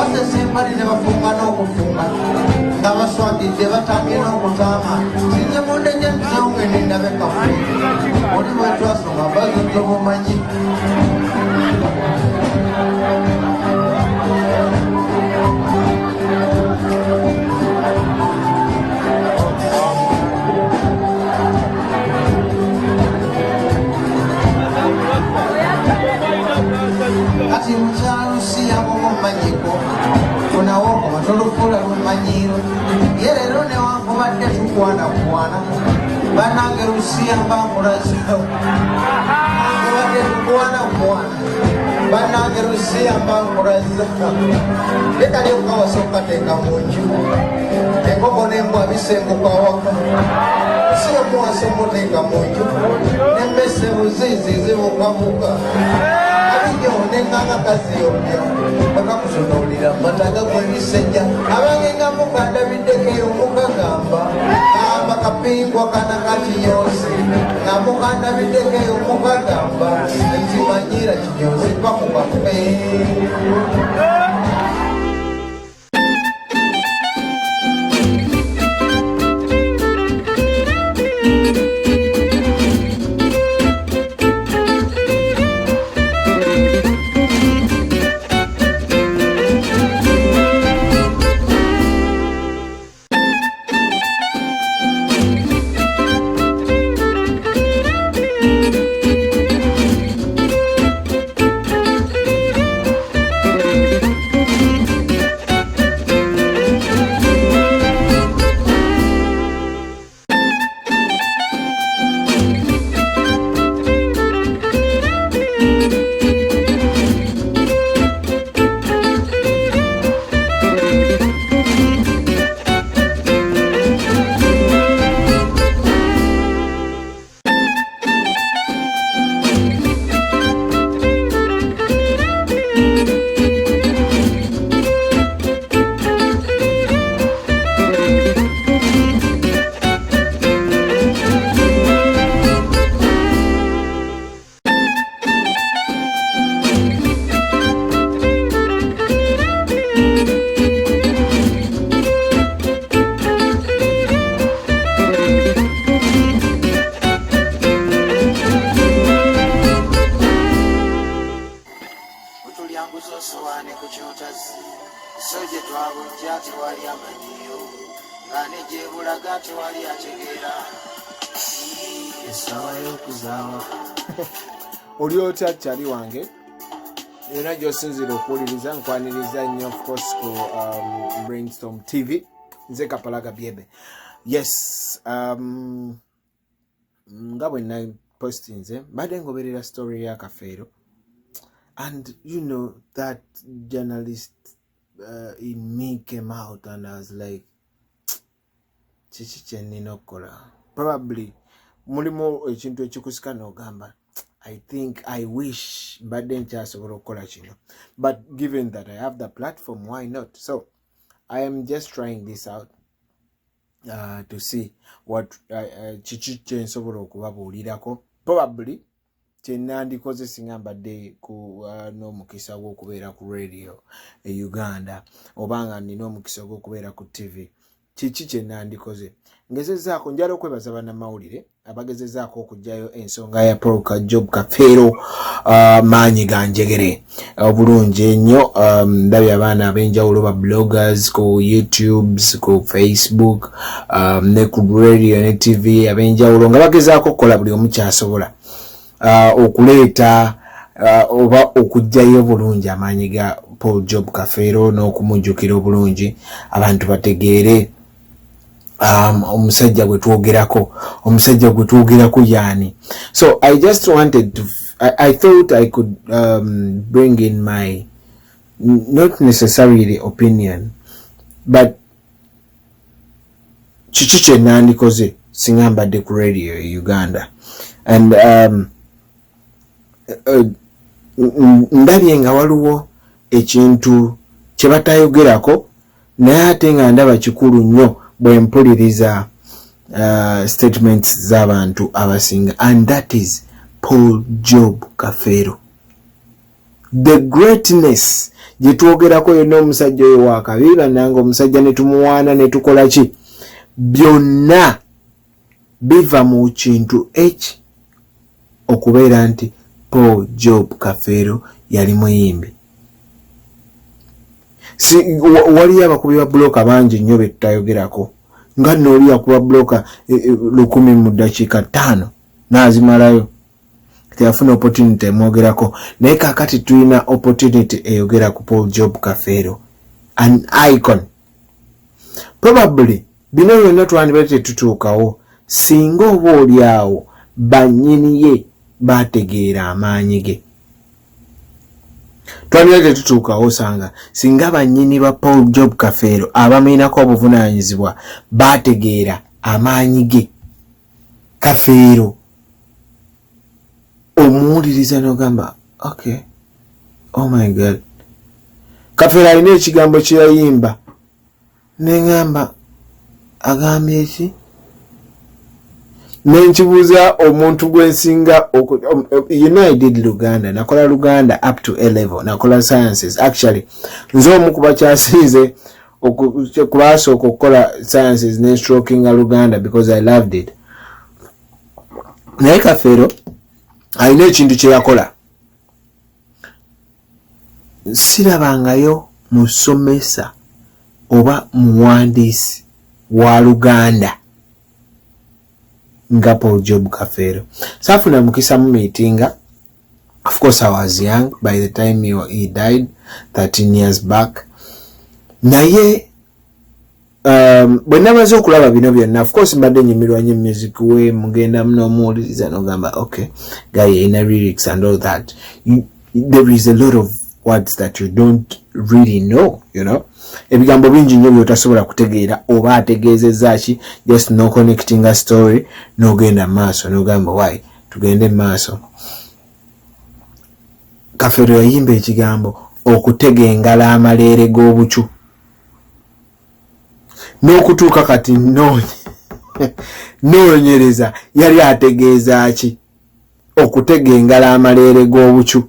Basesa empali ne bafunga n'okufunga nga baswagidde batambye n'okutaama. Sinze mundejje ntusewo ngende ndabe Kafeero oli bwe twasoma bazunza obumanyi. Kati mukyalo siyabomumanyiko funawo okoma tolufuula lumanyiiro ye leero newankubadde tukwanakwana banange Lusiya mbankulazo nkubadde tukwanakwana banange Lusiya mbankulaza lekali okukawasa okukateeka mu nju enkoko n'embwa bisenguka awaka Lusiya omuwasa omuteeka mu nju nemmese buziizi zibukabuka abinyo nenganga kaziyobya bakakutunuulira mataga gwebisejja abange nga mukandabiddeko eyo mukagamba gamba kapingwa kana kakinyozi nga mukandabiddeko eyo mukagamba nti manyira kinyozi pakubafe. Oli otya kyali wange era gyosinzira okuwuliriza nkwaniriza nnyo of course ku Brainstorm TV. Nze Kapalaga Byebe. Yes, nga bwe napostinze mbadde ngoberera story ya Kafeero and you know that journalist in me came out and I was like, kiki kyenina okukola? Probably mulimu ekintu ekikusika n'ogamba, "I think I wish mbadde nkyasobola okukola kino, but given that I have the platform, why not?" So I am just trying this out to see what kiki kyensobola okubabuulirako, probably kyenandikoze singa mbadde ku n'omukisa gw'okubeera ku radio e Uganda oba nga nina omukisa gw'okubeera ku TV, kiki kyenandikoze. Ngezezaako njala okwebaza bannamawulire abagezezaako okuggyayo ensonga ya Paul Job Kafeero, maanyi ga njegere obulungi ennyo. Ndabye abaana ab'enjawulo ba bloggers ku YouTubes, ku Facebook, ne ku radio ne TV ab'enjawulo nga bagezaako okukola buli omu kyasobola okuleeta oba okuggyayo obulungi amaanyi ga Paul Job Kafeero n'okumujjukira obulungi, abantu bategeere omusajja gwe twogerako, omusajja gwe twogerako yaani. So I just wanted to I thought I could bring in my, not necessarily opinion, but kiki kye nandikoze singa mbadde ku radio e Uganda. And ndabye nga waliwo ekintu kye batayogerako naye ate nga ndaba kikulu nnyo bwe mpuliriza statements z'abantu abasinga, and that is Paul Job Kafeero, the greatness. Gye twogerako yonna, omusajja oyo wakabi bannange, omusajja ne tumuwaana ne tukola ki, byonna biva mu kintu eki okubeera nti Paul Job Kafeero yali muyimbi. Si waliyo abakubi ba buloka bangi nnyo be tutayogerako, nga nooli yakuba buloka 1000 mu ddakiika 5 n'azimalayo, teyafuna opportunity emwogerako. Naye kakati tulina opportunity eyogera ku Paul Job Kafeero, an icon. Probably bino byonna twandibadde tetutuukawo singa oba oli awo bannyini ye bategeera amaanyi ge. Twandibadde tetutuukawo sanga singa bannyini ba Paul Job Kafeero abamulinako obuvunaanyizibwa bategeera amaanyi ge. Kafeero omuwuliriza n'ogamba, "Okay, oh my God." Kafeero alina ekigambo kye yayimba neŋŋamba, "Agambye eki?" Nenkibuuza omuntu gwensinga. You know, I did Luganda, nakola Luganda up to A level, nakola sciences. Actually nze omu kuba kyasinze kubasooka okukola sciences nenstrokinga Luganda because I loved it. Naye Kafeero alina ekintu kye yakola, sirabangayo musomesa oba muwandiisi wa Luganda nga Paul Job Kafeero. Saafuna mukisa mu meetinga. Of course I was young by the time he died 13 years back. Naye bwe namaze okulaba bino byonna, of course mbadde nyumirwa nnyo music we, mugenda n'omuwuliriza n'ogamba, "Okay, guy ina lyrics and all that." There is a lot of words that you don't really know, ebigambo bingi nnyo byotasobola kutegeera oba ategeezezza ki. Just no connecting a story n'ogenda maaso n'ogamba, "Why, tugende maaso." Kafeero yayimba ekigambo okutega engalo amaleere g'obukyu, n'okutuuka kati noonyereza yali ategeeza ki okutega engalo amaleere g'obukyu.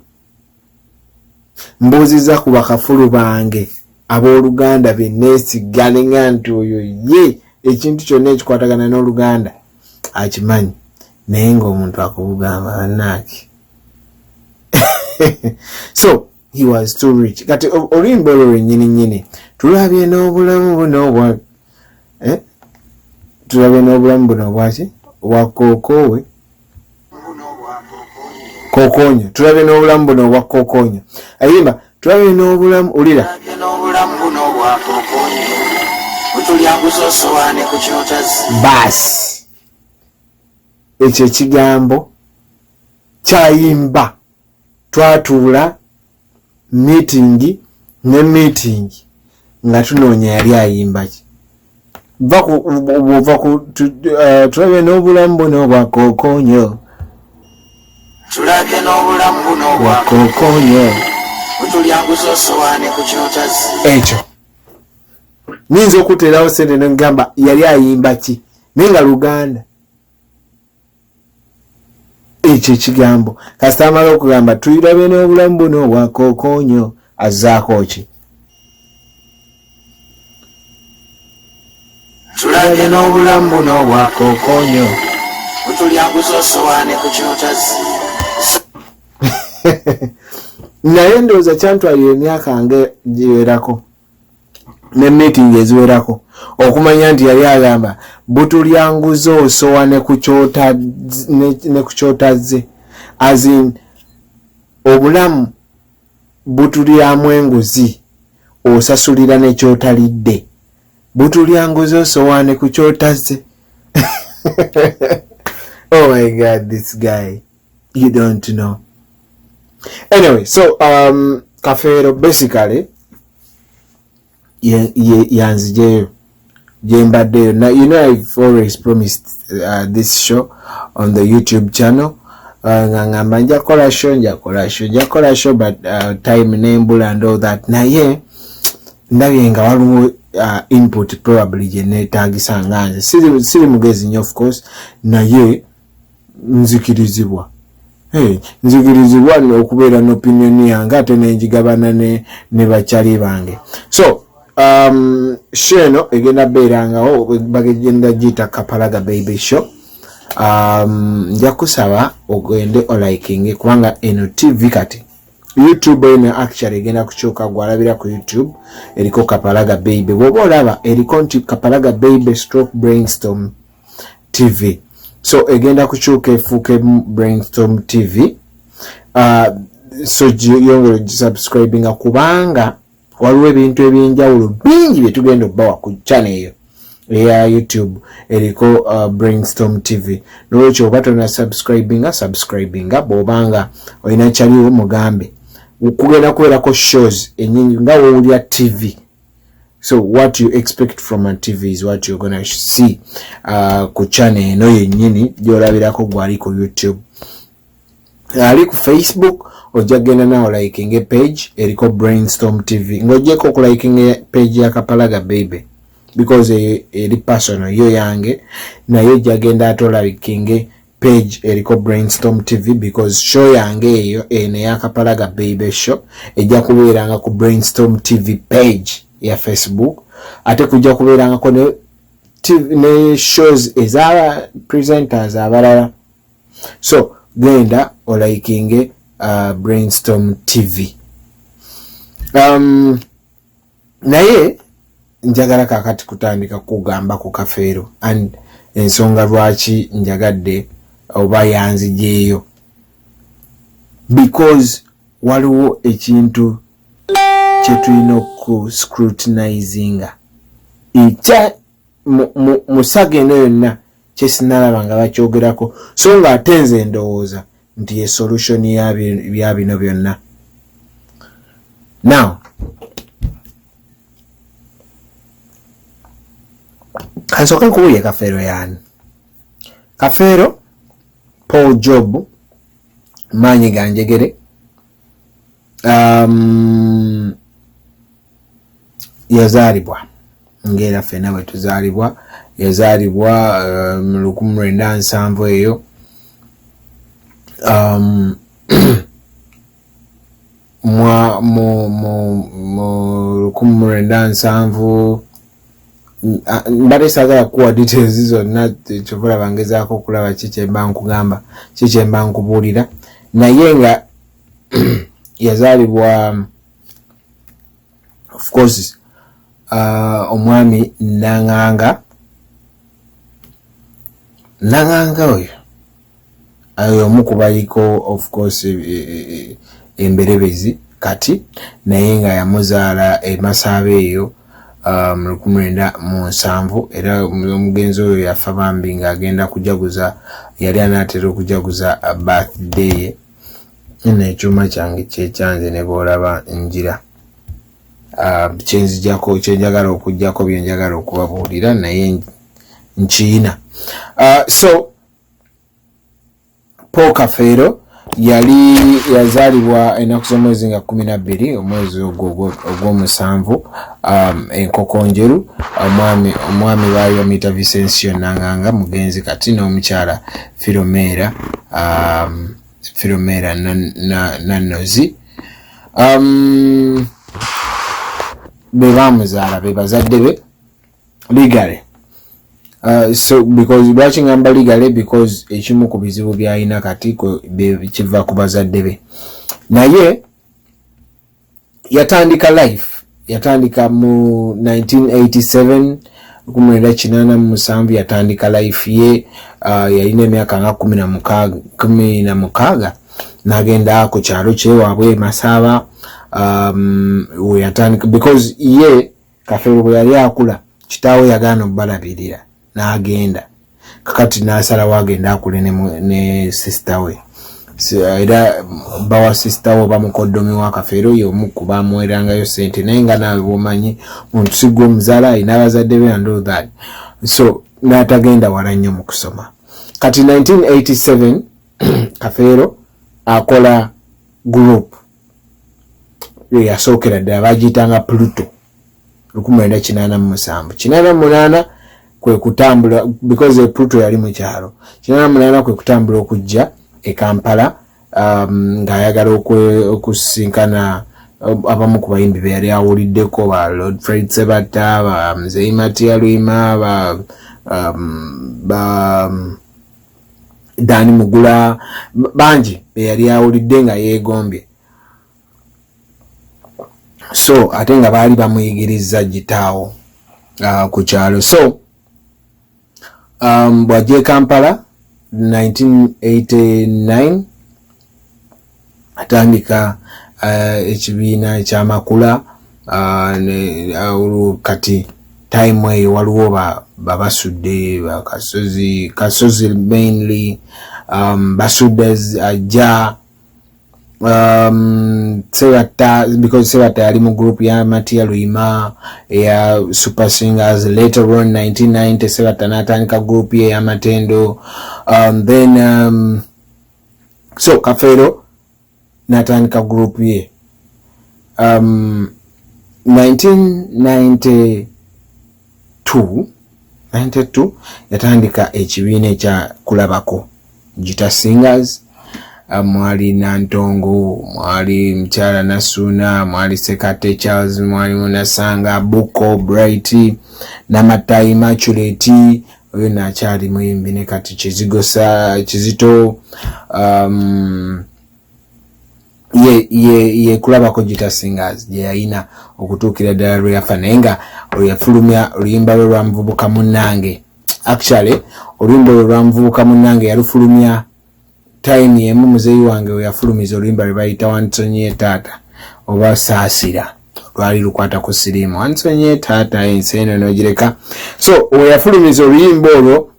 Mbuuziza ku bakafulu bange abooluganda be neesiga, nenga nti oyo ye ekintu kyonna ekikwatagana n'Oluganda akimanyi, naye ng'omuntu akubugamba bannaaki. So he was too rich. Kati oluyimba olwo lwennyini nnyini, tulabye n'obulamu buno obwa tulabye n'obulamu buno obwaki, obwa kookoowe, kokonyo, tulabye n'obulamu buno obwa kokonyo. Ayimba tulabye n'obulamu, ulira. Tulabye n'obulamu buno obwa kokonyo, butulyanguza osowaane ku kyotazi. Baasi ekyo ekigambo kyayimba, twatuula meeting ne meeting nga tunoonya yali ayimba ki. Bwova ku tulabye n'obulamu buno obwa kokonyo. Tulabye n'obulamu buno obwa bwa kokonyo, butulyanguza osowaane ku kyotazi. Ekyo nyinza okuteerawo sente negamba yali ayimba ki, naye nga Luganda. Ekyo ekigambo kasita amala okugamba tuyirabe n'obulamu buno obwa kokonyo, azzaako ki? Tulabye n'obulamu buno obwa kokonyo, butulyanguza osowaane ku kyotazi. Naye ndowooza kyantwalira emyaka nga giwerako ne meeting eziwerako okumanya nti yali agamba butulyanguza osowa ne ku kyotazze, as in obulamu butulyamu enguzi, osasulira nekyotalidde. Butulyanguza osowa ne ku kyotazze. Oh my God, this guy, you don't know. Anyway, so Kafeero basically yanzijeyo gyembaddeyo. Now, you know, I've always promised this show on the YouTube channel, nga ngamba nja kukola show, nja kukola show, nja kukola show, but time nembula and all that. Naye ndabye nga waliwo input probably gye neetagisa nga nze siri mugezi nnyo, of course, naye nzikirizibwa. Hey, nzikirizibwa okubeera n'opinion yange ate nenjigabana ne bakyali bange. So show eno egenda beerangawo, bagenda giyita Kapalaga Baby Show. Nja kusaba ogende olikinge, kubanga eno TV kati YouTube eno actually egenda kukyuka. Gwalabira ku YouTube eriko Kapalaga Baby, bw'oba olaba eriko nti Kapalaga Baby stroke Brainstorm TV, so egenda kukyuka efuuke Brainstorm TV. So yongera ogisubscribinga, kubanga waliwo ebintu ebyenjawulo bingi byetugenda okubawa ku channel eyo eya YouTube eriko Brainstorm TV. Nolwekyo oba tona subscribinga, subscribinga. Bw'obanga olina kyaliwo mugambe, kugenda kubeerako shows enyingi nga wowulya TV. So what you expect from a TV is what you're gonna see ku channel eno yennyini gyolabirako. Gwali ku YouTube, ali ku Facebook, ojja kugenda nawe liking page eriko Brainstorm TV, ng'ogyeko okuliking page ya Kapalaga Baby because eyo eri personal yo yange, naye ojja genda ate olikinge page eriko Brainstorm TV because show yange eyo eno eya Kapalaga Baby Show ejja kubeeranga ku Brainstorm TV page ya Facebook. Ate kujja kubeerangako ne shows eza presenters abalala. So genda olikinge Brainstorm TV. Naye njagala kakati kutandika kugamba ku Kafeero and ensonga lwaki njagadde oba yanzijeeyo, because waliwo ekintu kyetulina oku scrutinizinga ekya mu saga eno yonna kyesinalaba nga bakyogerako, so nga ate nze ndowooza nti ye solution ya bino byonna. Now kansooke nkubuulire Kafeero yaani. Kafeero Paul Job Maanyi Ganjegere, yazaalibwa ngaera ffenna bwe tuzaalibwa. Yazaalibwa mu 1970 eyo, mu 1970. Mbadde saagala kuwa details zonna, kyova olaba ngezaako okulaba ki kyemba nkugamba, ki kyemba nkubuulira. Naye nga yazaalibwa, of course, omwami Nanganga. Nanganga oyo oyo omu ku baliko, of course, emberebezi kati, naye nga yamuzaala emasaaba eyo mu 1970. Era omugenzi oyo yafa bambi ng'agenda kujaguza, yali anaatera okujaguza birthday ye. Nno ekyuma kyange kyekyanze ne bwolaba njira kyenzijako, kyenjagala okugjako byenjagala okubabuulira, naye nkiina. So Paul Kafeero yali yazaalibwa ennaku z'omwezi nga 12 omwezi ogwo ogw'omusanvu, enkoko njeru. Omwami baali bamuyita Vicencio Nanganga, mugenzi kati, n'omukyala Filomera, Filomera Nanozi. Be bamuzaala, be bazadde be legally. So because lwaki ngamba legally? Because ekimu ku bizibu byalina kati kiva ku bazadde be. Naye yatandika life, yatandika mu 1987, 1987 yatandika life ye. Yalina emyaka nga 16 n'agenda ku kyalo kyewaabwe Masaaba, weyatandika, because ye Kafeero bwe yali akula kitaawe yagaana okubalabirira n'agenda. Kakati n'asalawo agenda akule ne sister we. Era bawa sister we oba mukoddomi wa Kafeero y'omu ku bamuweerangayo ssente, naye nga naawe bw'omanyi muntu si gwe omuzaala, alina abazadde be and all that. So n'atagenda wala nnyo mu kusoma. Kati 1987 Kafeero akola group yasookera ddala, bagiyitanga Pluto, 1987. 88 kwe kutambula, because Pluto yali mu kyalo. 88 kwe kutambula okujja e Kampala. Ng'ayagala okusisinkana abamu ku bayimbi be yali awuliddeko, ba Lord Fred Sebatta, ba Mzee Matia Luyima, ba Dani Mugula, bangi be yali awulidde nga yeegombye. So ate nga baali bamuyigiriza gitaawo ku kyalo. So bw'ajja e Kampala 1989, atandika ekibiina ekyamakula. Kati time eyo waliwo babasudde bakasozi, Kasozi mainly, Basudde ajja, Sebatta, because Sebatta yali mu group ya Matia Luyima eya Super Singers. Later on 1990 Sebatta n'atandika group ye ey'Amatendo. Then so Kafeero n'atandika group ye. 1992 92 yatandika ekibiina ekya Kulabako Guitar Singers. Mwali Nantongo, mwali mukyala Nasuna, mwali Sekate Charles, mwali Munasanga Buko Bright, Namatai Immaculate, oyo nakyali muyimbi ne kati, Kizigosa Kizito. Ye Kulabako Guitar Singers gye yayina okutuukira ddala lwe yafa, naye nga yafulumya oluyimba lwe lwa Muvubuka Munnange. Actually oluyimba olwo lwa Muvubuka Munnange yalufulumya time emu muzeeyi wange we yafulumiza oluyimba lwe bayita Wansonyiye Taata oba Saasira, lwali lukwata ku siriimu, wansonyiye taata ensi eno nogireka. So we yafulumiza oluyimba olwo,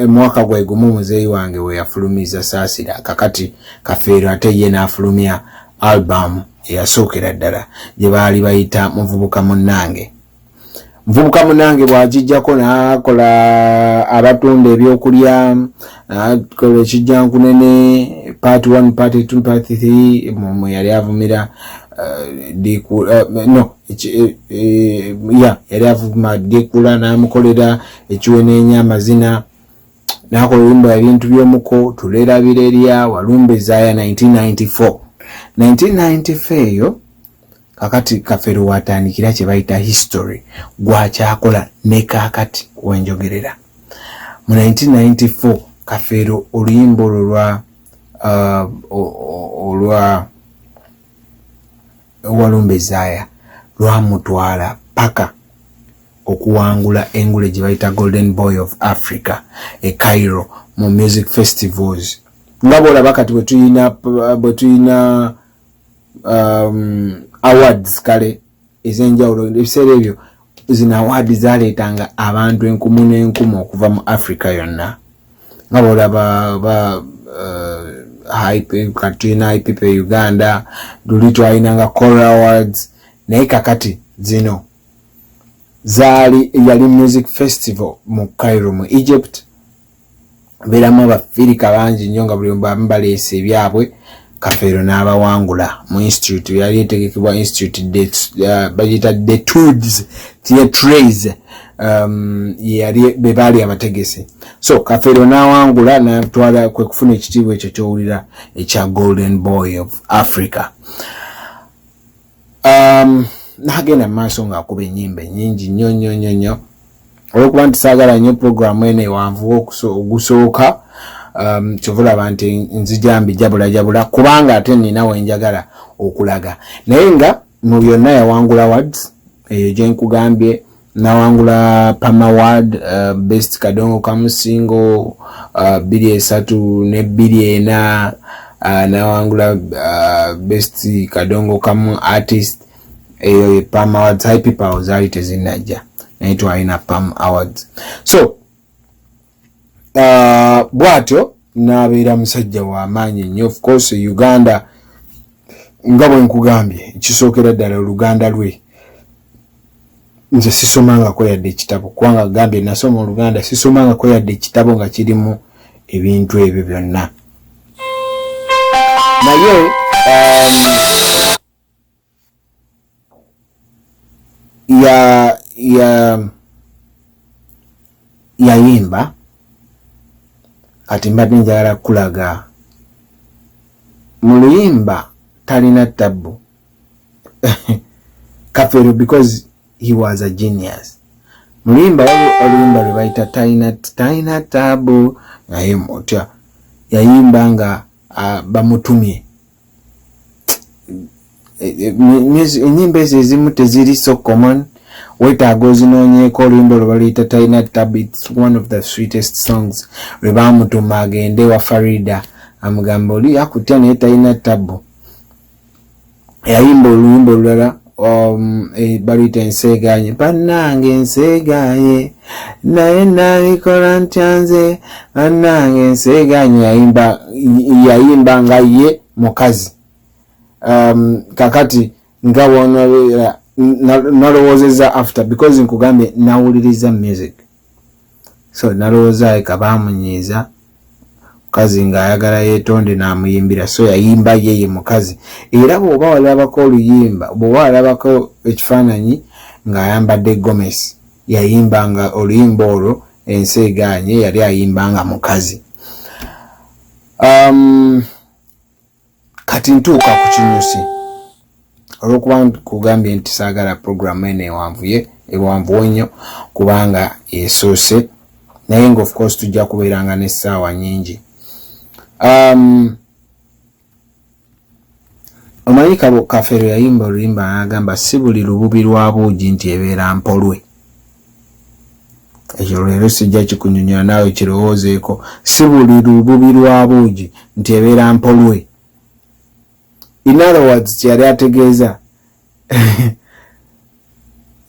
omwaka gwe gumu muzeeyi wange we yafulumiza Saasira. Kakati Kafeero ate ye n'afulumya album eyasookera ddala gye baali bayita Muvubuka Munnange. Muvubuka Munnange bw'agijjako n'akola Abatunda Ebyokulya, n'akola Ekijjankunene part 1, part 2, part 3, mwe yali avumira no ya yali avuma Dikula, n'amukolera Ekiweneenya Amazina, n'akola oluyimba Ebintu By'omuko, Tulerabira Erya Walumbe Zaaya 1994. 1994 eyo kakati Kafeero watandikira kye bayita history gwakyakola ne kaakati wenjogerera. Mu 1994 Kafeero oluyimba olwo lwa olwa Walumbe Zaaya lwamutwala paka okuwangula engule gye bayita Golden Boy of Africa e Cairo mu music festivals. Nga bwolaba kati bwe tuyina awards kale ez'enjawulo, ebiseera ebyo zino award zaleetanga abantu enkumu n'enkumu okuva mu Africa yonna. Nga bwolaba ba hype, kati tulina HiPipo e Uganda, luli twalinanga Kora Awards, naye kakati zino zaali yali music festival mu Cairo mu Egypt, beeramu Abafirika bangi nnyo nga buli bamu baleese ebyabwe. Kafeero n'abawangula mu institute yali etegekebwa institute bagiyita Detudes Theatres, yali be baali abategesi. So Kafeero n'awangula n'atwala, kwe kufuna ekitiibwa ekyo kyowulira ekya Golden Boy of Africa. N'agenda mu maaso ng'akuba ennyimba ennyingi nnyo nnyo nnyo nnyo. Olwokuba nti saagala nnyo puroguramu eno ewanvuwa ogusooka, kyova olaba nti nzija mbijabulajabula, kubanga ate nina wenjagala okulaga. Naye nga mu byonna yawangula awards eyo gyenkugambye, nawangula PAM Award, best kadongo kamusingo, 2003 ne 2004, nawangula best kadongo kamu artist. Eyo ye PAM Awards. HiPipo zaali tezinnajja, naye twalina PAM Awards. So bw'atyo n'abeera musajja w'amaanyi nnyo. Of course Uganda, nga bwe nkugambye, ekisookera ddala Oluganda lwe nze sisomangako yadde ekitabo, kubanga gambye nasoma Oluganda, sisomangako yadde ekitabo nga kirimu ebintu ebyo byonna. Naye ya ya yayimba Kati mbadde njagala kukulaga mu luyimba talina tabbu Kafeero, because he was a genius. Mu luyimba, waliwo oluyimba lwe bayita talina tabu, naye motya yayimba nga bamutumye. Enyimba ezo ezimu teziri so common, wetaaga ozinoonyeeko. Oluyimba olwo baluyita Talina Tabu. It's one of the sweetest songs. Lwe baamutuma agende wa Farida, amugamba oli akutya naye talina tabu. Yayimba oluyimba olulala baluyita Enseeganye. Bannange enseeganye, naye nabikola ntya nze, bannange enseeganye. Yayimba nga ye mukazi. Kakati nga bwonobeera nalowoozeza after, because nkugambye nawuliriza music, so nalowooza eka bamunyiiza mukazi ng'ayagala yeetonde n'amuyimbira, so yayimba ye ye mukazi. Era bw'oba walabako oluyimba, bw'oba walabako ekifaananyi ng'ayambadde gomesi, yayimba nga oluyimba olwo Ensi Egaanye, yali ayimba nga mukazi. Kati ntuuka ku kinyusi, olwokuba nkugambye nti saagala programu eno ewanvuye, ewanvuwe nnyo kubanga esoose, naye nga of course tujja kubeeranga n'essaawa nyingi. Omanyi Kafeero yayimba oluyimba n'agamba si buli lububi lwa buugi nti ebeera mpolwe. Ekyo leero sijja kikunyonyola, naawe kirowoozeeko. Si buli lububi lwa buugi nti ebeera mpolwe. In other words, kyeyali ategeeza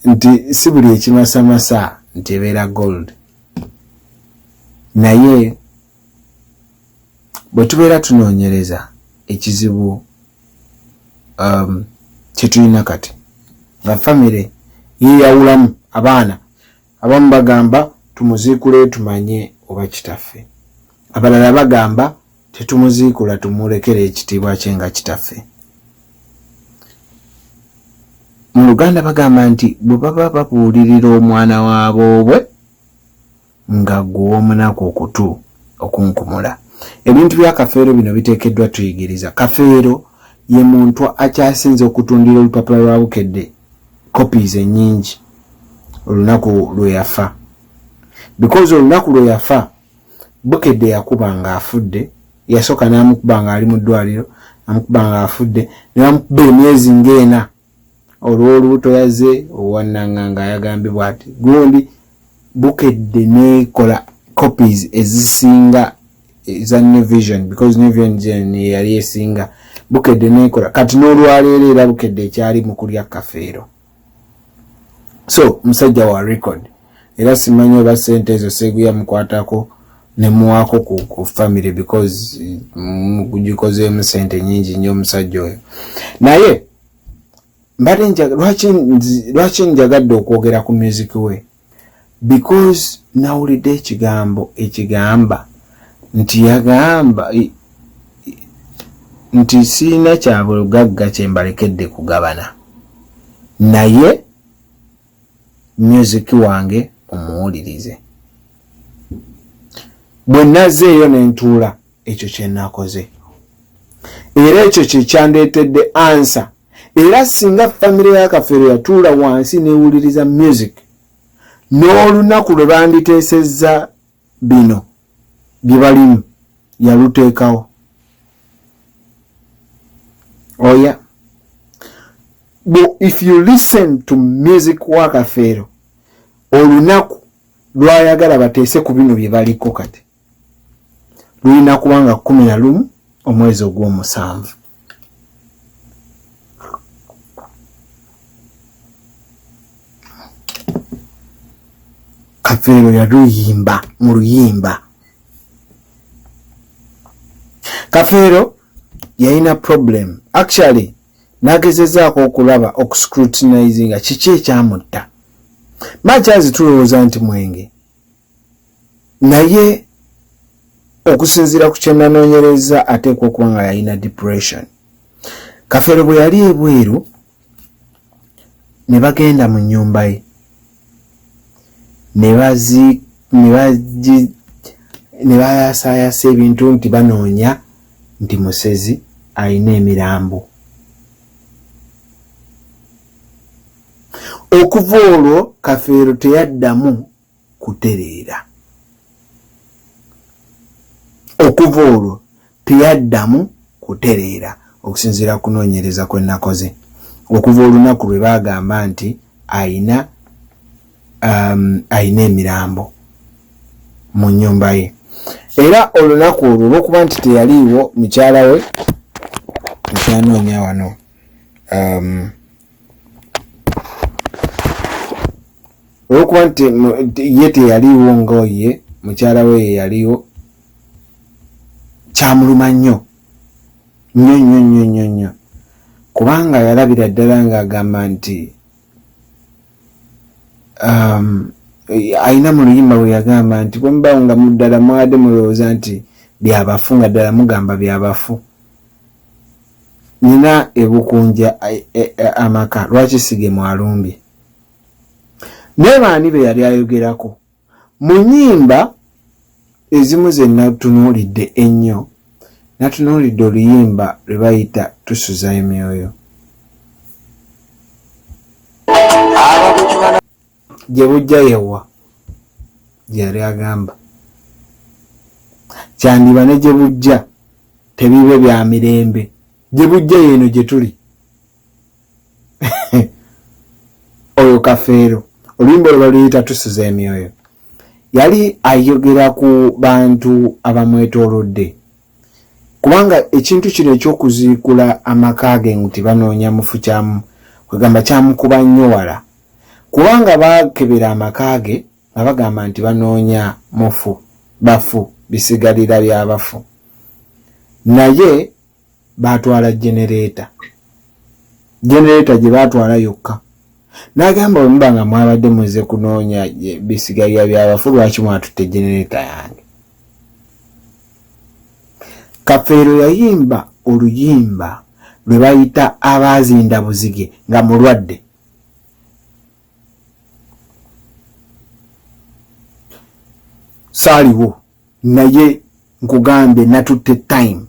nti si buli ekimasamasa nti ebeera gold. Naye bwe tubeera tunoonyereza ekizibu kyetulina kati nga famire yeyawulamu, abaana abamu bagamba tumuziikule tumanye oba kitaffe, abalala bagamba tetumuziikula tumulekere ekitiibwa kye nga kitaffe. Mu Luganda bagamba nti bwe baba babuulirira omwana waboobwe nga gwe omunaku okutu okunkumula. Ebintu bya Kafeero bino biteekeddwa tuyigiriza. Kafeero ye muntu akyasinze okutundira olupapula lwa Bukedde copies ennyingi olunaku lwe yafa, because olunaku lwe yafa Bukedde yakuba nga afudde. Yasooka n'amukuba nga ali mu ddwaliro, amukuba nga afudde, ne bamukuba emyezi ng'ena olw'olubuto yaze owannanga nga yagambibwa ati gundi. Bukedde nekola copies ezisinga eza New Vision, because New Vision yali esinga. Bukedde nekola. Kati n'olwaleero era Bukedde ekyali mu kulya Kafeero. So musajja wa record, era simanyi oba sente ezo Seguya mukwatako nemuwaako ku family, because gikozeemu sente nyingi nnyo omusajja oyo. Naye mbadde lwaki njagadde okwogera ku music we? Because nawulidde ekigambo ekigamba nti yagamba nti siina kya bugagga kyembalekedde kugabana, naye music wange omuwulirize. Bwe nazeeyo ne ntuula, ekyo kyenakoze era ekyo kyekyandeetedde answer. Era singa famire ya Kafeero yatuula wansi newuliriza music n'olunaku lwe banditeesezza bino bye balimu, yaluteekawo oya. Oh, if you listen to music wa Kafeero olunaku lwayagala bateese ku bino bye baliko kati lulina kubanga 11 omwezi ogw'omusanvu. Kafeero yaluyimba mu luyimba. Kafeero yalina problem. Actually nagezezaako okulaba okuscrutinizinga kiki ekyamutta. Makyazi tulowooza nti mwenge, naye okusinziira ku kyenanoonyereza ateekwa okuba nga yalina depression. Kafeero bwe yali ebweru ne bagenda mu nnyumba ye ne bagi Ne bayasaayasa ebintu nti banoonya nti musezi alina emirambo. Okuva olwo Kafeero teyaddamu kutereera. Okuva olwo teyaddamu kutereera okusinziira ku kunoonyereza kwe nakoze. Okuva olunaku lwe baagamba nti ayina ayina emirambo mu nnyumba ye. Era olunaku olwo olw'okuba nti teyaliiwo, mukyala we nkyanoonya wano, olw'okuba nti ye teyaliiwo nga ye mukyala we ye yaliwo, kyamuluma nnyo nnyo nnyo nnyo nnyo nnyo, kubanga yalabira ddala ng'agamba nti alina mu luyimba bwe yagamba nti bwe mubawo nga muddala mwabadde mulowooza nti byabafu, nga ddala mugamba byabafu, nina ebukunja amaka, lwaki sige mwalumbye? Naye baani be yali ayogerako mu nnyimba ezimu ze natunuulidde ennyo? Natunuulidde oluyimba lwe bayita Tusuza Emyoyo, gye bujja yewa gye yali agamba kyandiba ne gye bujja tebibe bya mirembe. Gye bujja yeeno gye tuli. Oyo Kafeero, oluyimba olwo baluyita Tusuza Emyoyo. Yali ayogera ku bantu abamwetoolodde, kubanga ekintu kino ekyokuziikula amaka ge nti banoonya mufu kyamu kwegamba kyamukuba nnyo wala, kubanga bakebera amaka ge nga bagamba nti banoonya mufu, bafu, bisigalira by'abafu, naye batwala genereeta. Genereeta gye batwala yokka. N'agamba, bwe muba nga mwabadde muze kunoonya bisigalira by'abafu, lwaki mwatutte genereeta yange? Kafeero yayimba oluyimba lwe bayita Abaazinda Buzige nga mulwadde. Saaliwo, naye nkugambye natutte time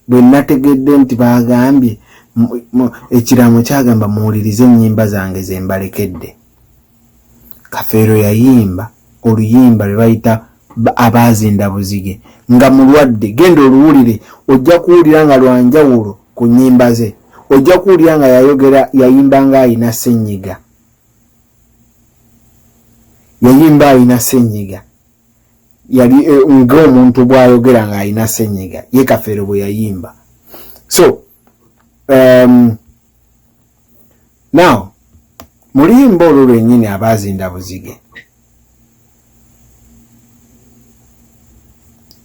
bwe nategedde nti bagambye ekiraamo kyagamba muwulirize ennyimba zange ze mbalekedde. Kafeero yayimba oluyimba lwe bayita Abaazinda Buzige nga mulwadde. Genda oluwulire, ojja kuwulira nga lwanjawulo ku nnyimba ze. Ojja kuwulira nga yayogera, yayimba nga ayina ssenyiga, yayimba ayina ssenyiga, yali ng'omuntu bw'ayogera ng'alina ssenyiga. Ye Kafeero bwe yayimba. So now mu luyimba olwo lwennyini Abaazinda Buzige,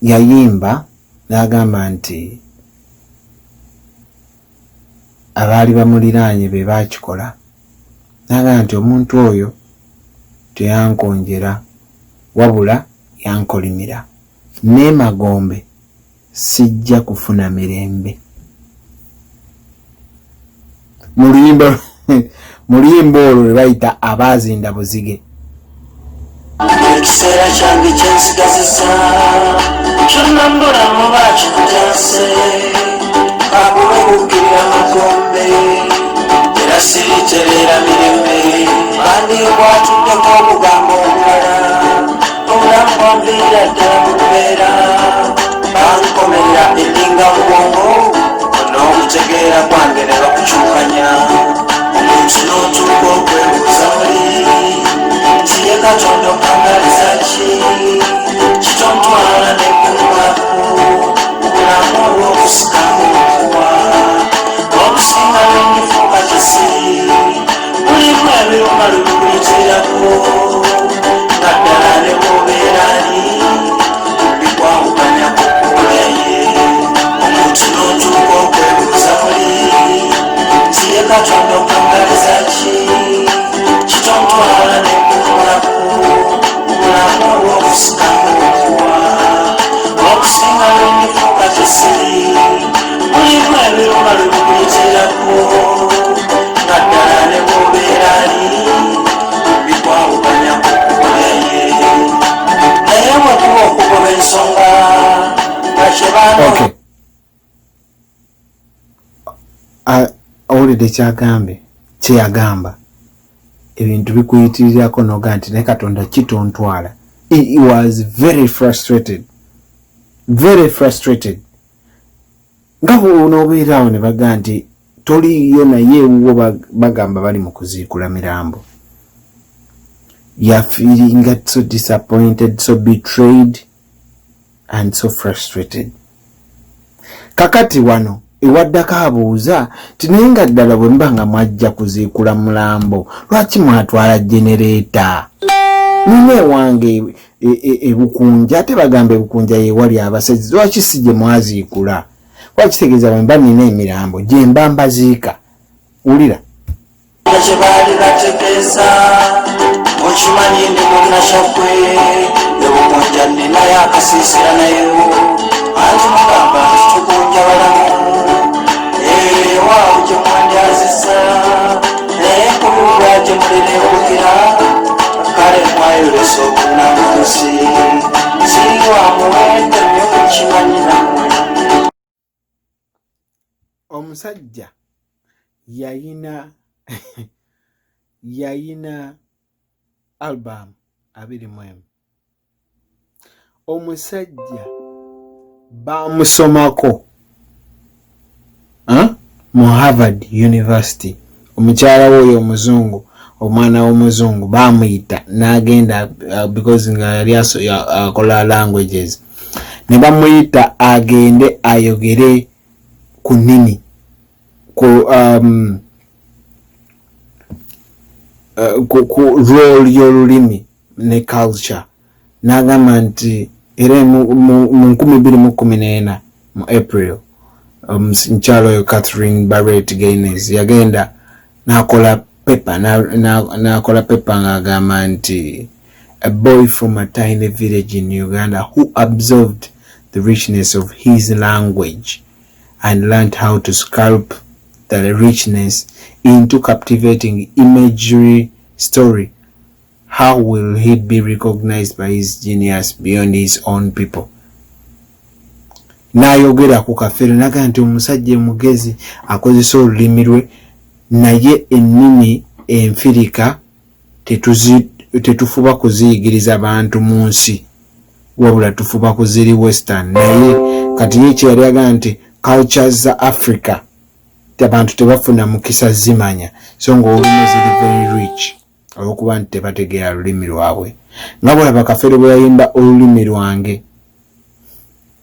yayimba n'agamba nti abaali bamuliraanye be baakikola, n'agamba nti omuntu oyo teyankonjera wabula yankolimira, n'emagombe sijja kufuna mirembe. Mu luyimba olwo lwe bayita Abaazinda Buzige. Ekiseera kyange kyensigazizza kyonna mbulamu bakikutase akuba okukkirira magombe, era siritereera mirembe. Bandikwatuddeko obugambo obulala, obulamu bwambeera ddala mu kubeera, bankomerera eninga mu bwongo n'okutegeera kwange ne bakukyukanya, omuntu n'otuuka okwebuuza muli nti ye Katonda okangaliza ki kitontwala nekumulaku obulamu obw'okusikamu okuwa obusinga lwendifuuka kisiri mulimu ebiruma lubikuyitirako nga ddala ne bwobeera ali bikwawukanya ku kkubo ye, omuntu n'otuuka okwebuuza muli nti ye Katonda okangaliza ki kitontwala nekumulaku obulamu obw'okusikamu okuwa obusinga lwendifuuka kisiri mulimu ebiruma lubikuyitirako nga ddala ne bwobeera ali bikwawukanya ku kkubo ye. Naye bwe kuba okugoba ensonga Okay. Owulidde kyagambye, kyeyagamba, ebintu bikuyitirirako noga nti naye Katonda kitontwala. He was very frustrated, very frustrated. Nga bw'onoobeeraawo ne baga nti toliiyo, naye ewuwo bagamba bali mu kuziikula mirambo. Yafeelinga so disappointed, so betrayed and so frustrated. Kakati wano ewaddako abuuza ti naye nga ddala bwe muba nga mwajja kuziikula mulambo, lwaki mwatwala generator? Nina ewange ebukunja, ate bagamba ebukunja yewali abasezi, lwaki si gye mwaziikula? Kuba kitegeeza bwe mba nina emirambo gye mba mbaziika. Wulira. Kye baali bategeeza, okimanyi ndi munnashaggwe, ebukunja nninayo akasiisira, nayo anti mugamba nti tukunja balamu, ewaawo gye mwandyazisa, naye nkubibwa gye mulineebukira. Kale mwayolesa obunnanfuusi, siri wa muwendo nnyo, mukimanyi nammwe. Omusajja yayina album 21. Omusajja bamusomako mu Harvard University. Omukyala we oyo omuzungu, omwana w'omuzungu, bamuyita n'agenda, because nga yali akola languages, ne bamuyita agende ayogere ku nnimi, ku role y'olulimi ne culture. N'agamba nti era mu 2014 mu April, omukyala oyo Catherine Barrett Gaines yagenda n'akola paper, n'akola paper ng'agamba nti a boy from a tiny village in Uganda who absorbed the richness of his language and learned how to sculpt the richness into captivating imagery story, how will he be recognized by his genius beyond his own people? N'ayogera ku Kafeero naga nti omusajja omugezi akozesa olulimi lwe, naye ennimi enfirika tetufuba kuziyigiriza bantu mu nsi, wabula tufuba kuziri western. Naye kati ye kyeyali agamba nti cultures za Africa abantu tebafuna mukisa zimanya, so nga olumu ziri very rich olwokuba nti tebategeera lulimi lwabwe. Nga bwolaba Kafeero bwe yayimba olulimi lwange.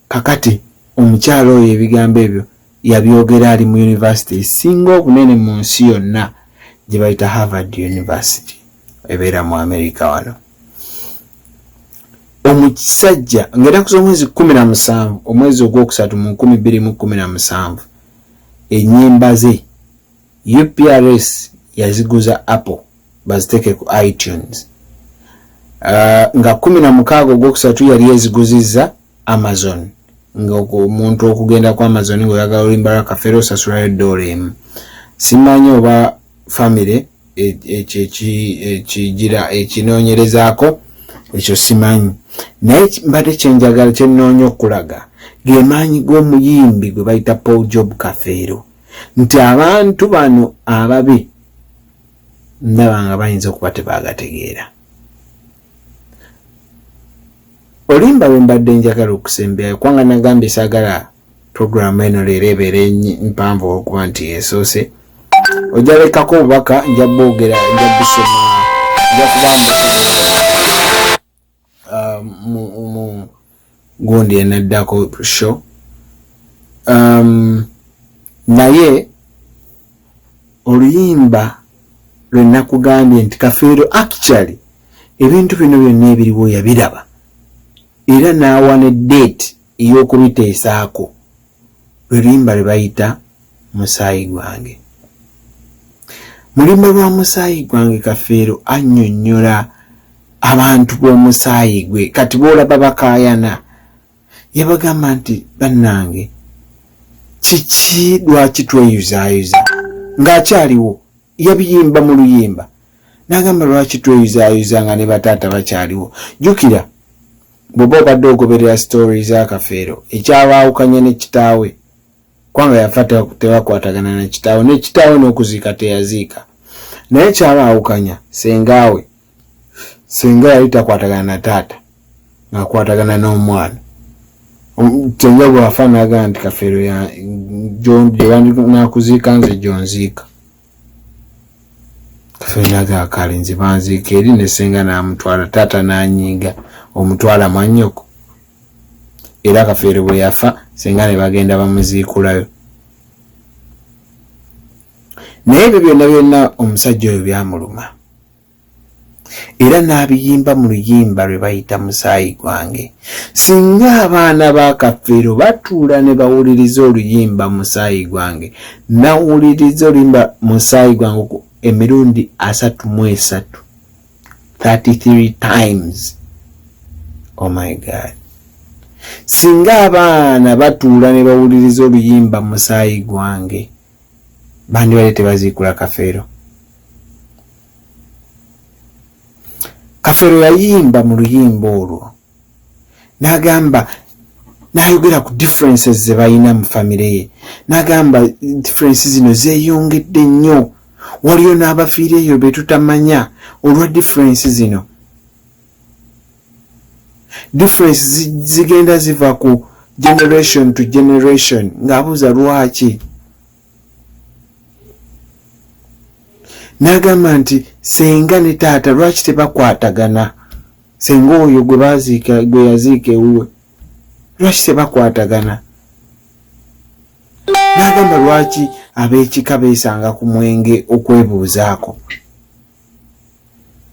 Kakati omukyalo oyo ebigambo ebyo yabyogera ali mu university esinga obunene mu nsi yonna gye bayita Harvard University, ebeera mu America wano. Omusajja ng'ennaku z'omwezi 17 omwezi ogwokusatu mu 2017, ennyimba ze UPRS yaziguza Apple baziteeke ku iTunes. Nga 16 ogwokusatu yali eziguzizza Amazon, nga omuntu okugenda ku Amazon ng'oyagala oluyimba lwa Kafeero osasulayo $1. Simanyi oba famire ekyo ekigira ekinoonyerezaako, ekyo simanyi, naye mbadde kyenjagala kyenoonya okulaga ge maanyi g'omuyimbi gwe bayita Paul Job Kafeero, nti abantu bano ababi ndaba nga bayinza okuba tebagategeera. Oluyimba lwe mbadde njagala okusembyayo, kubanga nagambye saagala programu eno leero ebeere mpanvu olwokuba nti esoose, ojja lekako obubaka, nja bwogera, nja busoma, nja kuba mu gundi eneddako show. Naye oluyimba lwe nakugambye nti Kafeero actually ebintu bino byonna ebiriwo yabiraba era n'awa ne date ey'okubiteesaako, lwe luyimba lwe bayita Musaayi Gwange. Mu luyimba lwa Musaayi Gwange, Kafeero annyonnyola abantu b'omusaayi gwe kati boolaba bakaayana. Yabagamba nti bannange, kiki, lwaki tweyuzaayuza? Ng'akyaliwo yabiyimba mu luyimba n'agamba lwaki tweyuzaayuza nga ne bataata bakyaliwo. Jjukira Bw'oba obadde ogoberera story za Kafeero, ekyabaawukanya ne kitaawe, kubanga yafa tebakwatagana na kitaawe, ne kitaawe n'okuziika teyaziika, naye kyabaawukanya sengaawe. Senga yali takwatagana na taata, ng'akwatagana n'omwana. Senga bw'afa n'agamba nti Kafeero gye nakuziika nze gy'onziika. Kafeero n'agamba kale nze banziika eri, ne senga n'amutwala, taata n'anyiiga, omutwala mwannyoko. Era Kafeero bwe yafa senga ne bagenda bamuziikulayo. Naye ebyo byonna byonna omusajja oyo byamuluma, era n'abiyimba mu luyimba lwe bayita Musaayi Gwange. Singa abaana ba Kafeero batuula ne bawuliriza oluyimba Musaayi Gwange, nawuliriza oluyimba Musaayi Gwange emirundi 33, 33 times. Oh my God. Singa abaana batuula ne bawuliriza oluyimba Musaayi Gwange, bandibadde tebaziikula Kafeero. Kafeero yayimba mu luyimba olwo n'agamba, n'ayogera ku differences ze balina mu famire ye, n'agamba difference zino zeeyongedde nnyo, waliyo n'abafiire eyo be tutamanya olwa difference zino. Difference zigenda ziva ku generation to generation, ng'abuuza lwaki. N'agamba nti senga ne taata lwaki tebakwatagana, senga oyo gwe baziika, gwe yaziika ewuwe, lwaki tebakwatagana. N'agamba lwaki ab'ekika beesanga ku mwenge okwebuuzaako,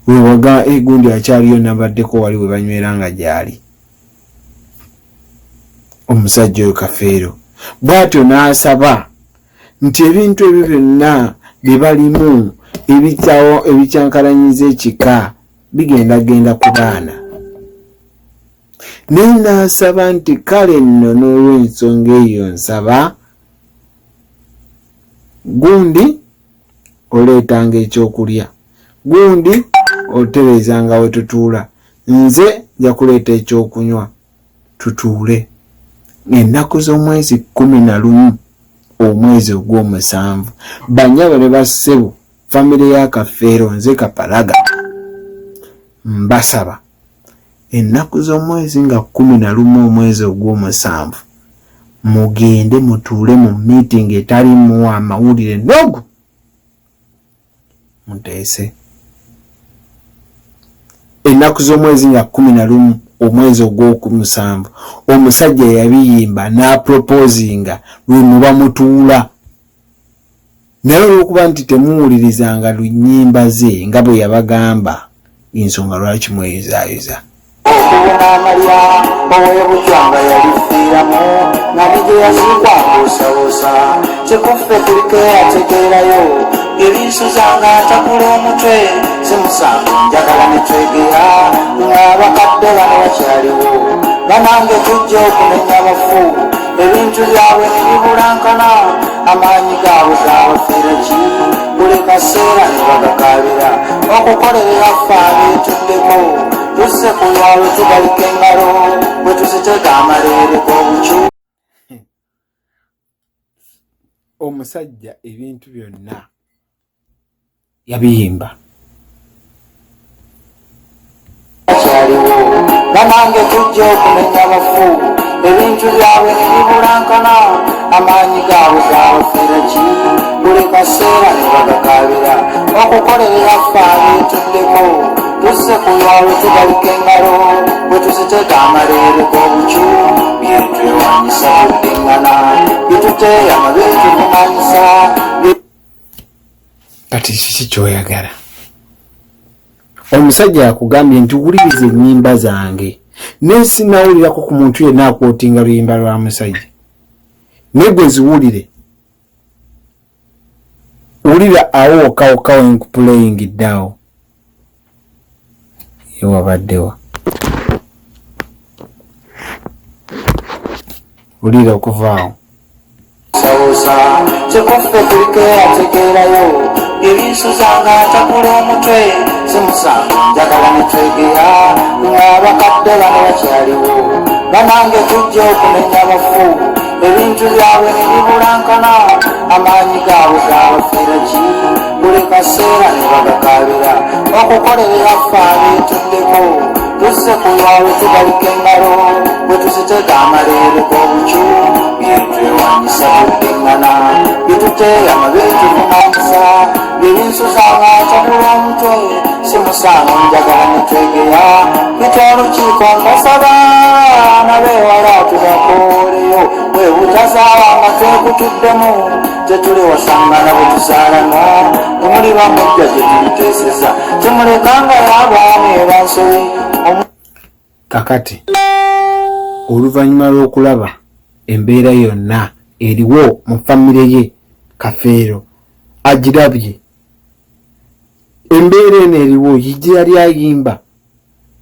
wewaga egundi akyaliyo, nabaddeko wali we banywera nga gyali. Omusajja oyo Kafeero bw'atyo n'asaba nti ebintu ebyo byonna bye balimu ebikyankalanyiza ekika bigenda genda ku baana. Naye n'asaba nti kale nno n'olw'ensonga eyo nsaba gundi oleetanga ekyokulya, gundi otereezanga we tutuula, nze nja kuleeta ekyokunywa tutuule. Ennaku z'omwezi 11 omwezi ogw'omusanvu, bannyabo ne bassebo, famire ya Kafeero, nze Kapalaga mbasaba ennaku z'omwezi nga 11 omwezi ogw'omusanvu mugende mutuule mu meeting etalimu amawulire n'ogu muteese. Ennaku z'omwezi nga 11 omwezi ogw'omusanvu, omusajja yabiyimba n'aproposinga lwe muba mutuula, naye olw'okuba nti temuwulirizanga lunnyimba ze nga bwe yabagamba, ensonga lwaki mweyuzaayuza. Okubuna amalya ow'ebujwanga yalifiiramu nga ne gye yaziikwa mbuusabuusa, kikuffe kuliko ategeerayo ebinsuza nga ntakula omutwe si musango, njagala ne twegeya ng'abakadde bano bakyaliwo. Banange tujja okumenya abafu, ebintu byabwe ne bibulankana, amaanyi gaabwe gabafiira ki, buli kaseera ne bagakaabira okukolerera ffe abeetuddeko. Tuzze ku lwalo tugalika engalo bwe tuzitega amaleere g'obukyu. Omusajja ebintu byonna yabiyimba. Kyaliwo banange tujja okumenya abafu, ebintu byabwe ne bibulankana, amaanyi gaabwe gabafiira ki, buli kaseera ne bagakaabira okukolerera ffe abeetuddeko. Tuzze ku lwalo tugalika engalo bwe tuzitega amaleere g'obukyu, byetwewanyisa tuddiŋŋana, byetuteeyama byetuvumanyisa. Kati kiki kyoyagala? Omusajja akugambye nti wuliriza ennyimba zange, naye sinawulirako ku muntu yenna akwotinga luyimba lwa musajja, naye gwe ziwulire, wulira awo wokka wokka wenkupuleyingidde awo ewabaddewa, wulira okuvaawo. Sawusa kikuffe kuliko ategeerayo ebinsuza nga ntakula omutwe. Si musango njagala ne twegeya ng'abakadde bano bakyaliwo. Banange tujja okumenya abafu, ebintu byabwe ne bibulankana, amaanyi gaabwe gabafiira ki? Buli kaseera ne bagakaabira okukolerera ffe abeetuddeko. Tuzze ku lwabwe tugalika engalo bwe tuzitega amaleere g'obukyu. Byetwewanyisa tuddiŋŋana, byetuteeyama byetuvumanyisa, byebinsuza nga ntabula omutwe. Si musango njagala ne twegeya. Mpita olukiiko mbasaba nabeewala tubakooleyo, bwe butazaala nga twekutuddemu tetuliwasangana bwe tuzaalana. Temuli bamujja gye tuliteeseza, temulekangayo abaana ebansobi. Kakati oluvannyuma lw'okulaba embeera yonna eriwo mu famire ye Kafeero, agirabye embeera eno eriwo yijje yali ayimba,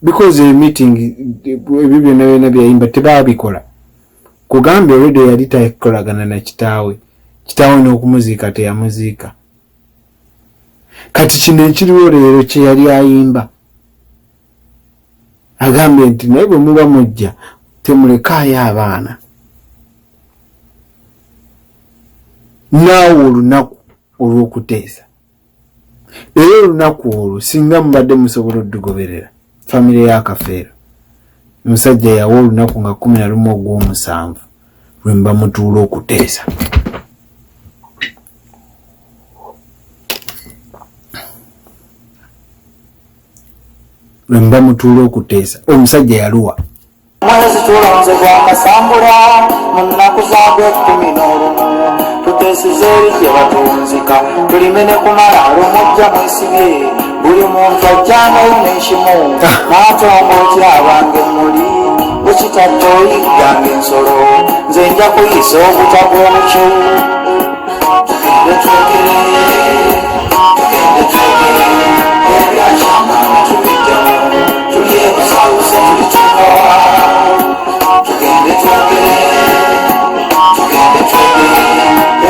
because meeting ebyo byonna byonna byayimba tebabikola. Kugambye already yali takolagana na kitaawe, kitaawe n'okumuziika teyamuziika. Kati kino ekiriwo leero kye yali ayimba, agambye nti naye bwe muba mujja temulekaayo abaana. Naawe olunaku olw'okuteesa era olunaku olwo singa mubadde musobola oddugoberera famire ya Kafeero, omusajja yawa olunaku nga 11 ogw'omusanvu lwe muba mutuula okuteesa. Lwe muba mutuula okuteesa omusajja yaluwa. Mwezi tulonze gwa Kasambula mu nnaku zaagwo 11, tuteeseza eri gye batunzika, tulime ne ku malaalo mujja mwesibye. Buli muntu ajjangayo n'ekimu n'atongootya abange muli bwe kitatta oyigganga ensolo, nze nja kuyisa obuta bw'obukyu. Tugende twogere, tugende twogere ebyakyama tubiddemu, tulyebuzabuza tulituukawa? Tugende twogere, tugende twogere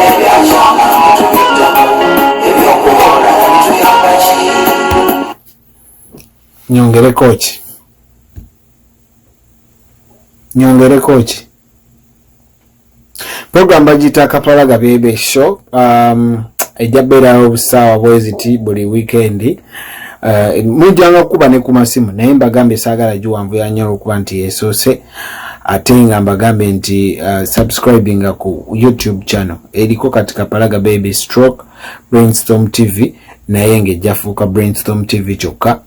ebyakyama tubiddemu, ebyokubola bituyamba ki? Nyongereko ki? Nyongereko ki? Program bagiyita Kapalaga Bebe Show. Ejja beerawo obusaawa bweziti buli weekend. Mujjanga kukuba ne ku masimu, naye mbagambye saagala giwanvuya nnyo olwokuba nti yesoose, ate nga mbagambye nti subscribinga ku YouTube channel eriko kati Kapalaga Baby stroke Brainstorm TV, naye ng'ejjafuuka Brainstorm TV kyokka,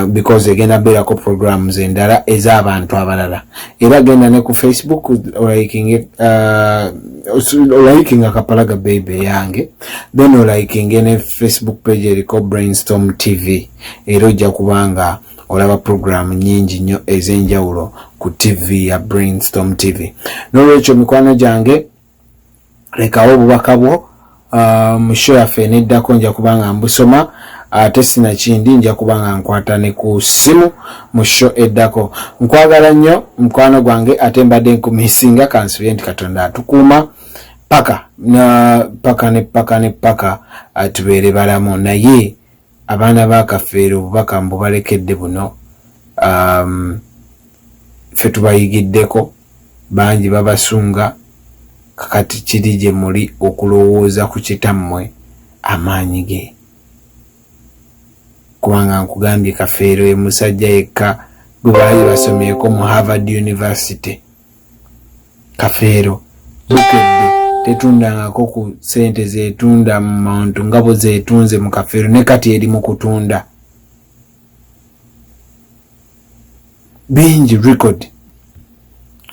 because egenda beerako programs endala ez'abantu abalala. Era genda ne ku Facebook olikinga Kapalaga Baby yange, then olikinge ne Facebook page eriko Brainstorm TV, era ojja kubanga olaba program nyingi nnyo ez'enjawulo ku TV ya Brainstorm TV. N'olwekyo mikwano gyange, lekawo obubaka bwo mu show yaffe eneddako, nja kubanga mbusoma, ate sinakindi nja kubanga nkwata ne ku ssimu mu show eddako. Nkwagala nnyo mukwano gwange, ate mbadde nkumisinga. Kansubye nti Katonda atukuuma paka na paka ne paka ne paka, tubeere balamu. Naye abaana ba Kafeero obubaka mbubalekedde buno. Ffe tubayigiddeko bangi babasunga, kakati kiri gye muli okulowooza ku kitammwe amaanyi ge, kubanga nkugambye Kafeero ye musajja yekka gwe baali basomyeko mu Harvard University. Kafeero Bukedde tetundangako ku sente zetunda mu muntu nga bwe zetunze mu Kafeero, ne kati eri mu kutunda bingi record.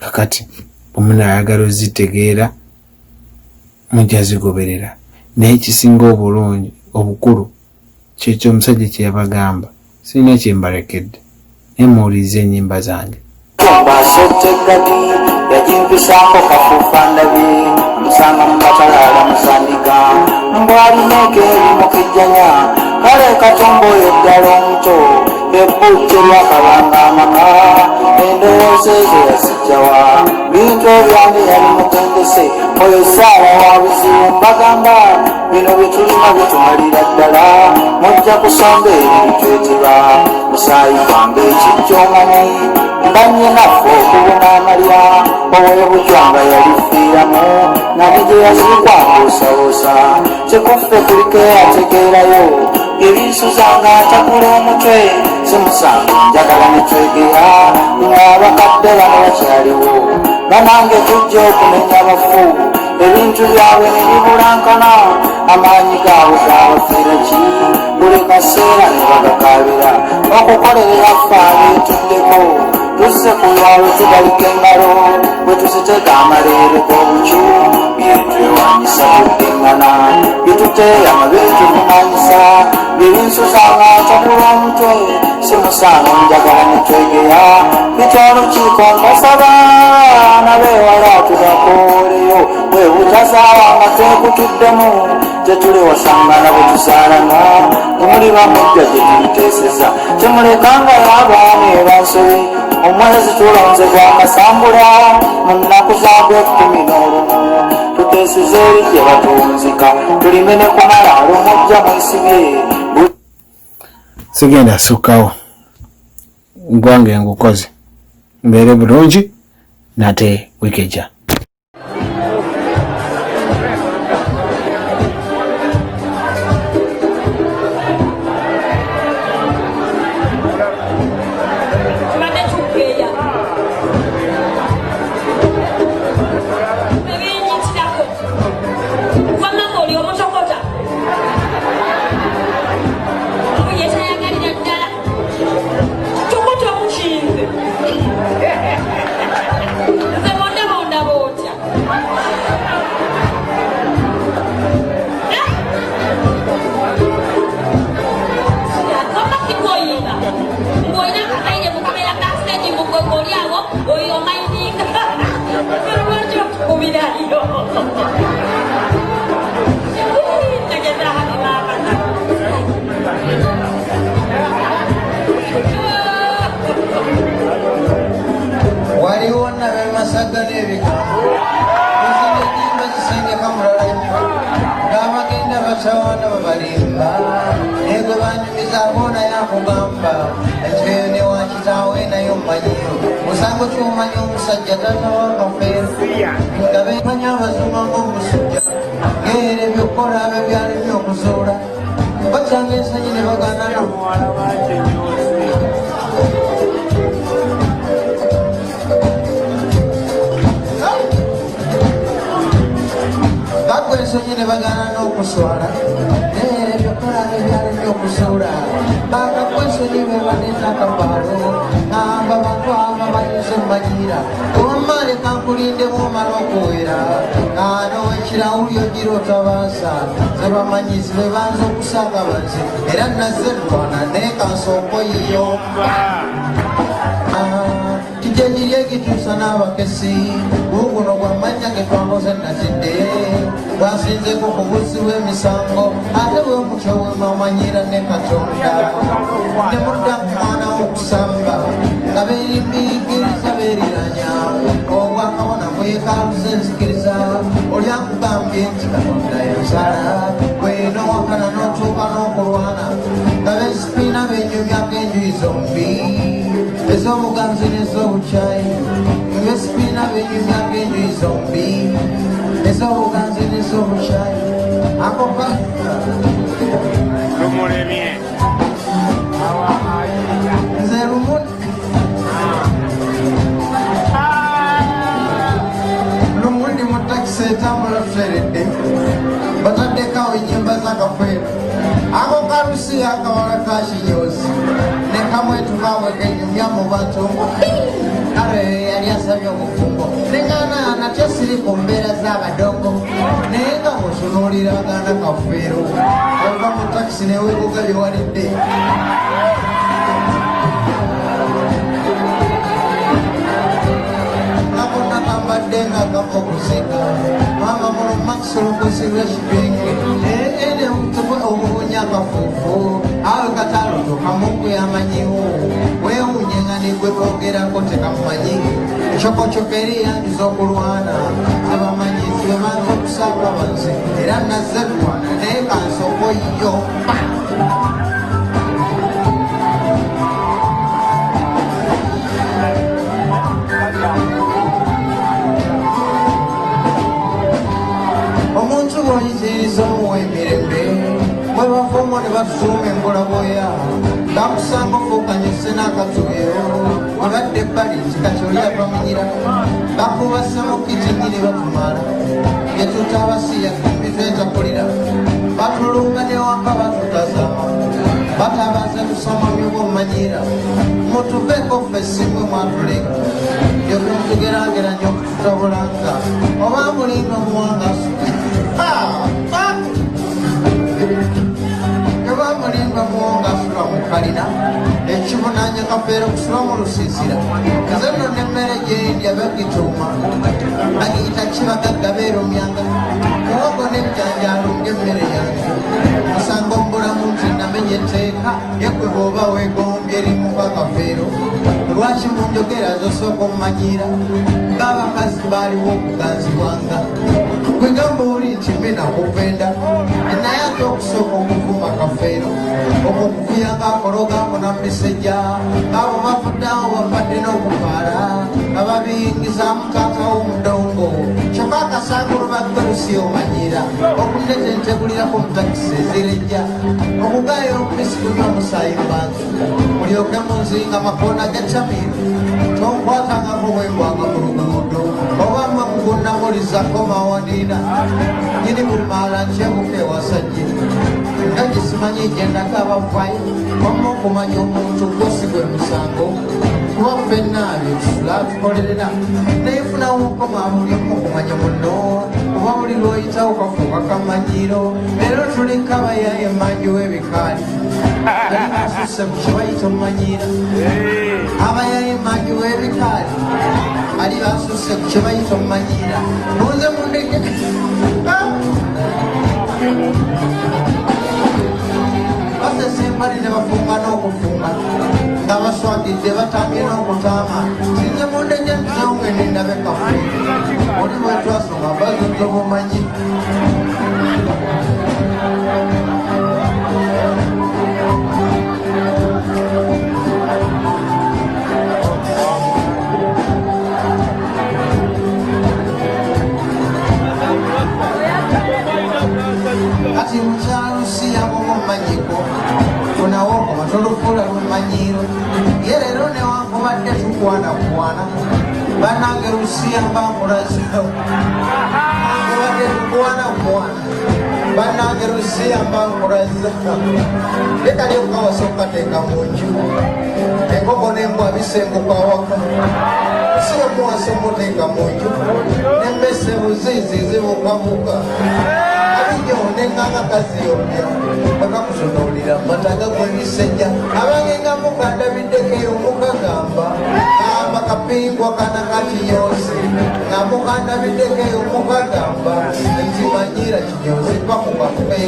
Kakati omunaayagala ozitegeera mujja zigoberera, naye ekisinga obulungi obukulu kyekyo omusajja kye yabagamba. Sirina kyembalekedde, naye muwulirize ennyimba zange. Basotte gadi yagimpisaako kafuufa, ndabye musanga mu matalaala musandiga mbwalineeko ebimukijjanya. Kale Katumba oyo ddala omuto ebbujje lyakabanga amaka, endowooza ezo yazijjawa? Bintu ebyange yali mutendese oyo saala wa bizibu. Mbagamba bino byetulina bitumalira ddala mujja. Tujja kusonda ebintu etiba musaayi gwange ekijja omanyi bannyinaffe okubuna amalya ow'ebujwanga yalifiiramu nga ne gye yaziikwa mbuusabuusa kikuffe kuliko eyategeerayo ebinsuza ng'atakula omutwe si musango njagala ne twegeya ng'abakadde bano bakyaliwo banange tujja okumenya abafu ebintu byabwe ne bibulankana amaanyi gaabwe gabafiira ki buli kaseera ne bagakaabira okukolerera ffe abeetuddeko tuzze ku lwalo tugalika engalo bwe tuzitega amaleere g'obukyu byetwewanyisa tuddiŋŋana byetuteeyama byetuvumanyisa byebinsuza nga ntabula omutwe si musango njagala ne twegeya bitya olukiiko mbasaba nabeewala tubakooleyo bwe butasaawa nga twekutuddemu tetuliwasangana bwe tuzaalana temuli bamujja gye tuliteeseza temulekangayo abaana ebansobi omwezi tulonze gwamasambula mu nnaku zaagwo 11 tuteeseza eri gye batuwunzika tulime ne kumalaalo mujja mwesibye. Sigenda sukkawo gwange ngukoze mbeere bulungi nate wiiki ejja. Tubadde tukeeya ebinyitirako wamma ng'oli omutokota ye tayagalira ddala tokota omukinze nze bonna bondaba otya. Wamma sikwoyimba ng'olina akakaire mukabeera backstage mugwe ng'oli awo oyo omayininga lwaki otukubirayo tegeza hano maama. Waliwo nabemasaga n'ebigambo ezino ennyimba zisengeka mulala nnyo ng'abagenda batawaana babalimba naye gwe banyumizaako naye akugamba ekyeyo ne wakitaawe naye omumanyiyo musango ky'omanyi omusajja taata wa Kafeero nga beemanya abazuma ng'omusujja ng'era ebyokukola abe byalemye okuzuula bakyanga ensanyi ne bagaana Muwala wa kinyozi. Bagwa ensonyi ne bagaana n'okuswala naye ebyokola ebyalemye okuzuula bakagwa ensonyi be baleeta akabaalo amba bantu aba bayinza omumanyiira owammaale kankulindemu omala okuwera ano ekirawuli ogira otabaasa ze bamanyizi be banza okusaaga banze era nazze lwana naye kansooka oyiyomba kijjanyiri egituusa n'abakesi guguno gwamanya ge twakoze nazidde gwasinzeko ku buzzi bw'emisango ate bwe mutyo bwemamanyira ne Katonda ne mudda ku mwana w'okusamba nga beerimbirigiriza beeriranya obwakabona bwekaaluza enzikiriza oli akugambye nti Katonda yanzala bwenowakana n'otuuka n'okulwana nga besipiina benyumyako enjuyi zombi ez'obuganzi n'ez'obukyayi ebesipiina benyumyako enjuyi zombi ez'obuganzi n'ez'obukyayi akoka Lumulemye. Awa ayiya. Nze lumu lumu ndi mu takisi etambula tuteredde bataddekawo ennyimba z'akafeero ako kalusi akawala ka kinyozi ne kamwetu kaabwe kenyumya mu bantu kale yali asabye obufumbo neŋana natyo siri ku mbeera z'abadongo naye nga bw'otunuulira agaana Kafeero ova mu takisi neweebuga bye walidde nakonna kambadde nga kava okuziika maama muno makisolokosi lwekibenge ene obubunya akafuufu awe katalo tokamungu yamanyiwo weewunye nga nigwe twogerako tekamumanyi ekyokokyoko eri yanjuza okulwana zebamanyi zibe banza okusaaga banze era nazze lwana naye kansooka oyiyomba. Bakusanga ofuukanye senakatuyo wabadde ebbali kika kyoli abamunyira bakubasa mu kitingi ne batumala yetutabasiya kumbi twetakulira batulumba newaka batutazama batabaza tusoma byobomanyira mutuveeko ffe simwe mwatuleka yokutugeraageranya okututabulanga oba mulimba muwanga oba mulimba muwanga asula mu kalina ekibunanya Kafeero kusula mu lusiisira nze nno n'emmere gyendya bagituuma bagiyita kibagagga beerumyanga muwogo n'ebjanjaalo ng'emmere yange musango mbulamu nti namenya etteeka yekwe bw'oba weegombye erimuka Kafeero lwaki munjogera zosooka omumanyiira ng'abakazi baaliwo okuganzibwanga kwegamba oli nti mbina kupenda naye ate okusooka okuvuma Kafeero okukuyanga akologambo namisejja abo bafuddeawo bafadde n'okufaala ababiyingizaamu taata w'omudongo kyokka akasangulu baggerusi omanyira okunete ntegulirako mu takisi ezirejja okugaaya omubisi kunywa omusaayi mu bantu mulyoke munzinga makoona g'ettamiiro tonkwatangako bwengwanga ku luguudo oba mmwe mugunnamulizako mawaniina nyini bumaala nkyebuka ewasajje nga gisimanyi gyendaga abavayo wamma okumanya omuntu gwosi gwe musango kuba ffenna byetusula tukolerera naye funawo nkoma buli omu okumanya munno kuba buli lwoyitawo kafuuka kamanyiiro leero tuliko abayaye emanju w'ebikaali alisuse ku kibayita omumanyiira abayaye emanju w'ebikaali ali basuse ku kibayita omumanyiira munze mundeke basesempali ne bafunga n'okufunga nga baswagidde batambye n'okutaama sinze mundeke ntuzewo ngende ndabe Kafeero oli bwetwasoma bazunza obumanyi kati mukyalo si yabomumanyiko funawo tolufuula lumanyiiro ye leero newankubadde tukwanakwana bannange Lusiya mbankulazo kubadde tukwanakwana bannange Lusiya mbankulaza lekali okukawasa okukateeka mu nju enkoko n'embwa bisenguka awaka Lusiya muwasa omuteeka mu nju n'emmese buziizi zibukabuka abijjo nenganga kaziyomya bakakutunuulira mataga gw'ebisejja abange nga mukandabiddeko eyo mukagamba gamba kapingwa kana kakinyozi nga mukandabiddeko eyo mukagamba nti manyira kinyozi pakukafe.